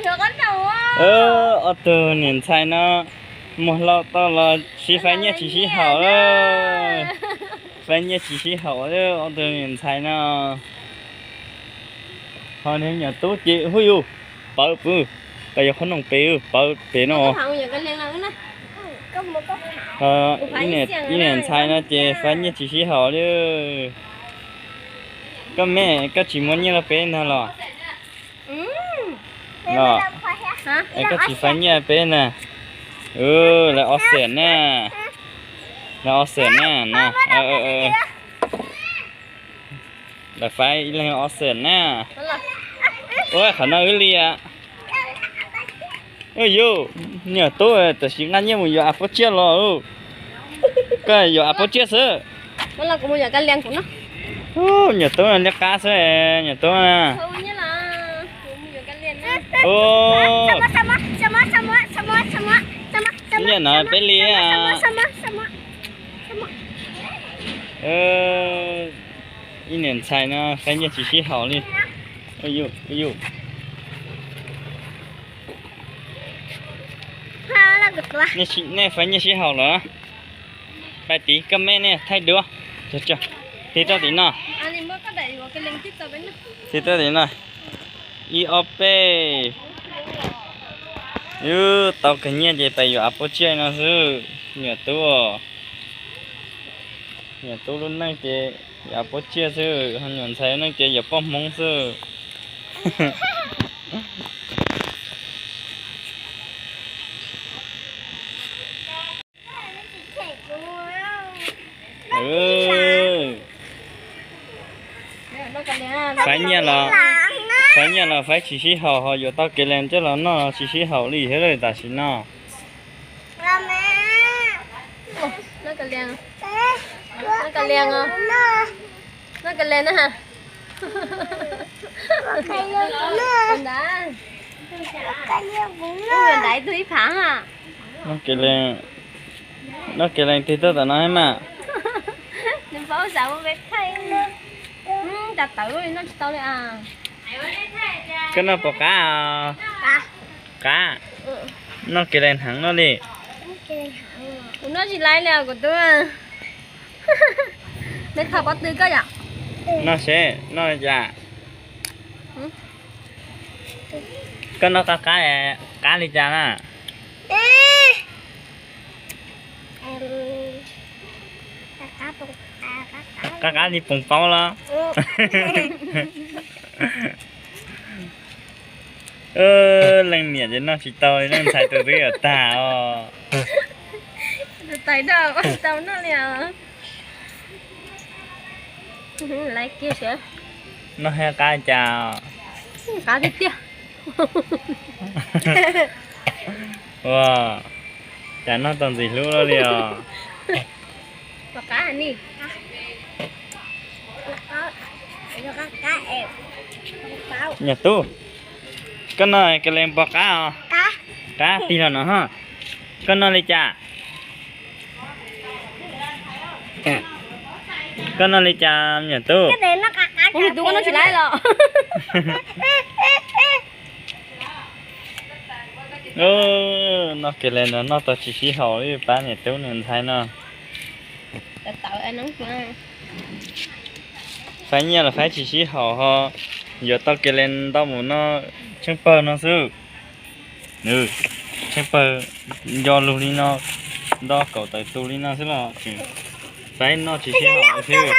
Ob tug niam ntxhais no muag hlau tau los siv faib nyiaj tsis sib haum. Faib nyiaj tsis sib haum, ob tug niam ntxhais no. Ho niag nyuam tub ces hu yus pawv pw, pawv yuav qhob noom pem, pawv pem no. Ib niam ntxhais no ces faib nyiaj tsis sib haum li. Koj me, koj tsis muab nyiaj rau peb ntag los? Los, es koj tsis faib nyiaj peb na? Lawv ob xees na, lawv ob xees na no. Lawv faib ib leeg ob xees na. Ua qhov no wb li. Yus, niam tub, tam sim nqa nyiaj mus yuav av pob tsiaj los. Koj yuav av pob tsiaj xwb. Niam tub liab qab xwb, niam tub. Nyiaj no peb li. Ib niam ntxhais no faib nyiaj tsis sib haum li. Nej faib nyiaj sib haum lawm. Pais tid, koj me nej thaij duab. Tig rau tim no. Tig rau tim no. Ib ob peb. Yus tau kawg nyiaj ces pais yuav av pob tsiaj no xwb. Niam tub, niam tub lub neej ces yuav av pob tsiaj xwb, ho niam ntxhais lub neej ces yuav poj hmoob xwb. Faib nyiaj los, faib nyiaj los faib tsis sib haum, ho yuav tau kev lees coj los noj tsis sib haum li thiab lawm tam sim no. Noj kev lees twg tuaj tom no mas. Koj noj puas qab? Qab. Noj kev lees heev no li. Kuv noj tsis laiv li kuv tub. Neb thaum pob tw koj yom? Noj seb noj li cas. Koj noj qab qab, qab li cas na? Qab qab li poos paub los? Leej niam ces noj tsis tau, leej ntxhais tus twb yuav tag os. Noj thiab qab cas? Ua cas noj tau ntxim hlub luaj li os. Niam tub, koj noj kev lees puas qab os? Qab tig los no ho. Koj noj li cas? Koj noj li cas niam tub? Kuv tub koj noj tsis laiv los? Noj kev lees no noj tau tsis sib haum li, pab niam tub niam ntxhais no. Faib nyiaj los faib tsis sib haum ho yuav tau kev lees ntau mus no, tsheej pawg no xwb. Tsheej pawg nco lug li no, nto kaum tawm tus li no xwb los tseem faib noj tsis sib haum xwb.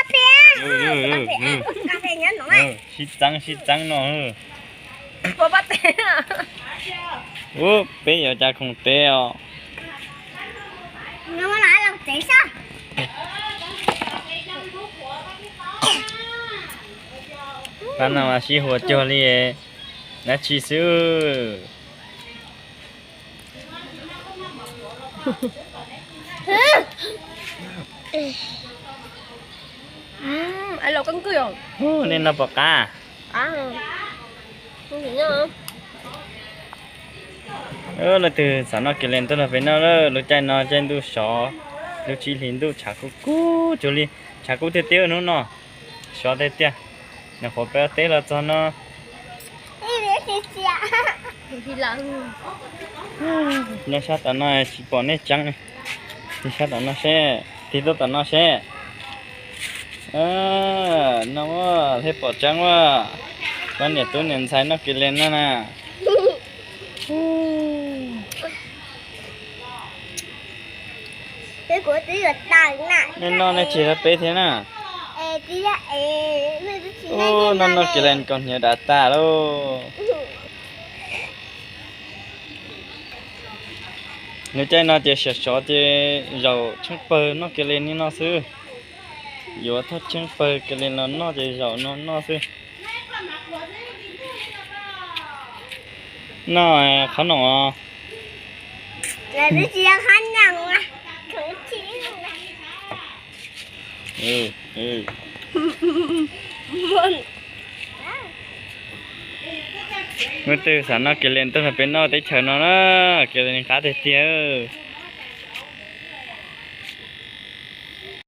Sib txeeb sib txeeb no. Ub, peb yuav cas khoom tev os. Pab no mas sib huas cuag li dab tsi xwb. Nej noj puas qab? Leej twg xav noj kev lees tuaj nrog peb noj lawm, lub caij no caij ntuj sov, lub tsib hlis ntuj tshav kub kub cuag li, tshav kub tiag tiag hnub no, sov tiag tiag. Nws qhuav peb teb los txog no. Nyob sab tom no tsis pom nej tseeb. Tig sab tom no seb, tig tuaj tom no seb. No, thiaj pom tseeb ua. Koj niam tub niam ntxhais noj kiav lees no na. Nej noj nej tseg rau peb thiab na. Ub, noj noj kiav lees kom hniav dav tas lauj. Nws caij no ces sov sov ces zaum tsheej pawg noj kiav lees li no xwb. Yuav thauj tsheej pawg kiav lees los noj ces zaum no noj xwb. Noj qhob noom os. Muaj twg xav noj kiav lees tuaj nrog peb noj teb chaws no na, kiav lees qab tiag tiag.